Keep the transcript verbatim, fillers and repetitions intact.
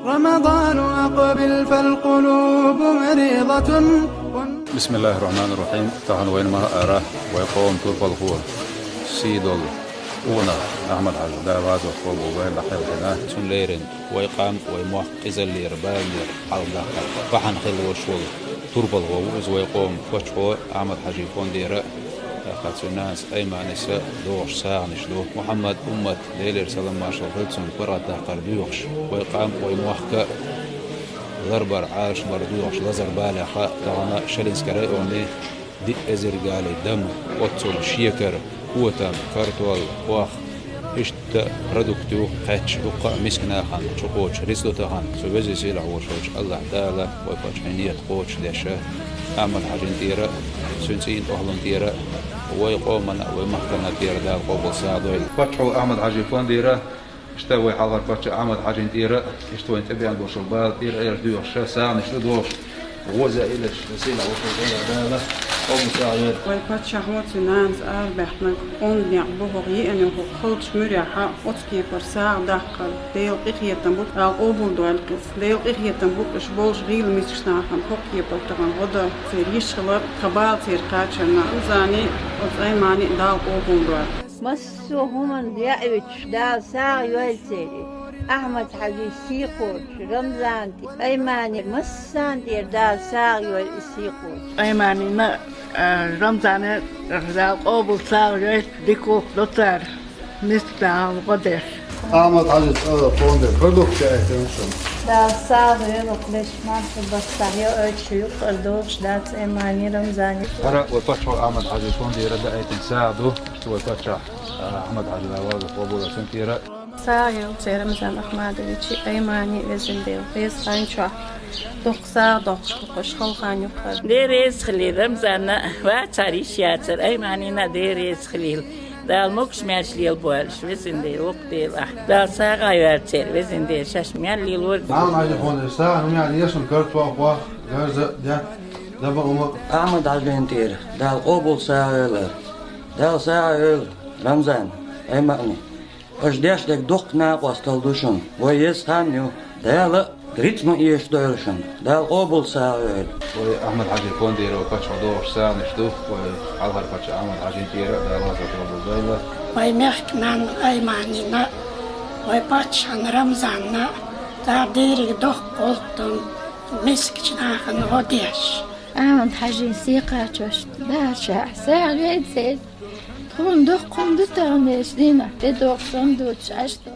رمضان أقبل فالقلوب مريضة. بسم الله الرحمن الرحيم. Тахан вайна ма-, ара вай къоман турпалхо, сий долу къонах Ахьмад-Хьаьжа, Дала гӀазот къобалдойла, дӀакхелхина. Цуьнан леррина вай къам, вай мохк къизаллера, баланера хьалхадаккхар бахьана хилла волуш волу турпалхо ву иза, вай къоман паччахьо Ахьмад-Хьаьжин фондера а, тӀаккха цуьнан нанас Айманис а догӀуш сагӀанаш ду. Мухьаммад уммат, Делера салам-маршалла хуьлда цунна, паргӀатдаккхар доьхуш, вай къам, вай мохк а ларбар, Ӏалашбар доьхуш лазар балехь а, тахана Шалинский районе диъ эзар гали дам, оццул шекар, котам, картол, ох, иштта продукт ю кхаьчча, дуккха а мискачу нахана чукхочуш рицкъ ду тахана. Цу везачу сийлахь волуш волчу АллахӀ Дала вай паччахьан нийят кхочушдеш а, Ахьмад-Хьаьжин тӀера а, цуьнан цӀийнан охӀлан тӀера а, вай къомана а, вай махкана а тӀера Дала къобал сагӀа дойла. Паччахьо Ахьмад-Хьаьжин фондера а, иштта вай хьалхара паччахь Ахьмад-Хьаьжин тӀера а, иштта вайна тӀебеана болуш болу бала тӀера а еш доьхуш а, сагӀанаш ду догӀуш. ГӀоза а йиларш, сийлахь волуш волчу АллахӀ Дала къобал сагӀа дойла. Вай паччахьо, цуьнан нанас арабаьхна, онда некъ бу хӀокху, еана ю хӀокху халчу муьрехь а, оцу кепара сагӀа даккхар. Делан къинхетам бу, Дала къобалдойла иза. Делан къинхетам бу, уьш болчу гӀийла мискачу нахана хӀокху кепара тахана гӀо дан, церан йиш хилар, тхан бала церан кхачарна. Рамзане а, оцу Аймане а Дала къобалдойла. Массо а хӀуманна яа оьцуш, Дала сагӀа йойла церан. Ахьмад-Хьаьжин сий кхочуш, Рамзанна тӀе, Аймане, массарна тӀера Дала сагӀа йойла и сий кхочуш. Айманина а, Рамзанна а Дала къобал сагӀа йойла, дика гӀуллакх до цара, мискачу нахана гӀо деш. Ахьмад-Хьаьжин, а, фондера продукция аьттина шуна. Дала сагӀа йойла, кху дешнашка марша баттахь йо, оьцуш юккъера догӀуш дац Аймане, Рамзане. ХӀара вай паччахьо Ахьмад-Хьаьжин фондера даийтина сагӀа ду, иштта вай паччахь Ахьмад-Хьаьжа, Дала гӀазот къобалдойла цуьнан тӀера. СагӀа йойла церан Рамзан Ахмадовича, Аймане, везан Дела, веза хан чохь дуккха сагӀа доккхуш ду-кх уьш хала хан юккъера. Дела реза хилийла Рамзанна а, вацара йиш яцара Айманина а Дела реза хилийла. Дала могуш-маьрша лелабойла уьш, везан Дела, воккха Дела ахь. Дала сагӀа йойла церан, везан Дела, шаьш мел лелориг. Ахьмад-Хьаьжин фондера сагӀа хӀума яа еза шуна, картоф, ох, гарза а, даьтта, даба а, хӀума а. Ахьмад-Хьаьжин тӀера Дала къобал сагӀа йойла. Дала сагӀа йойла Рамзанна, Аймане. Аша деш дерг дуккха накъосталла ду шуна. Вай еза хан ю. Дала рицкъ ма эшадойла шуна. Дала къобал сагӀа йойла. Вай Ахьмад-Хьаьжин фондера вай паччахьо догӀуш сагӀанаш ду. Вай хьалхара паччахь Ахьмад-Хьаьжин тӀера а Дала гӀазот къобалдойла. Вай мехкан нанна Айманина а, вай паччахьна Рамзанна а Дала дерриг доккха гӀуллакх дойла, мискачу нахана гӀо деш. Ахьмад-Хьаьжин сий кхачош Дала ша сагӀа йойла церан. Тхуна дуккха хӀума ду тахана, дийнахь тӀедогӀуш сан доцуш Ӏаш ду.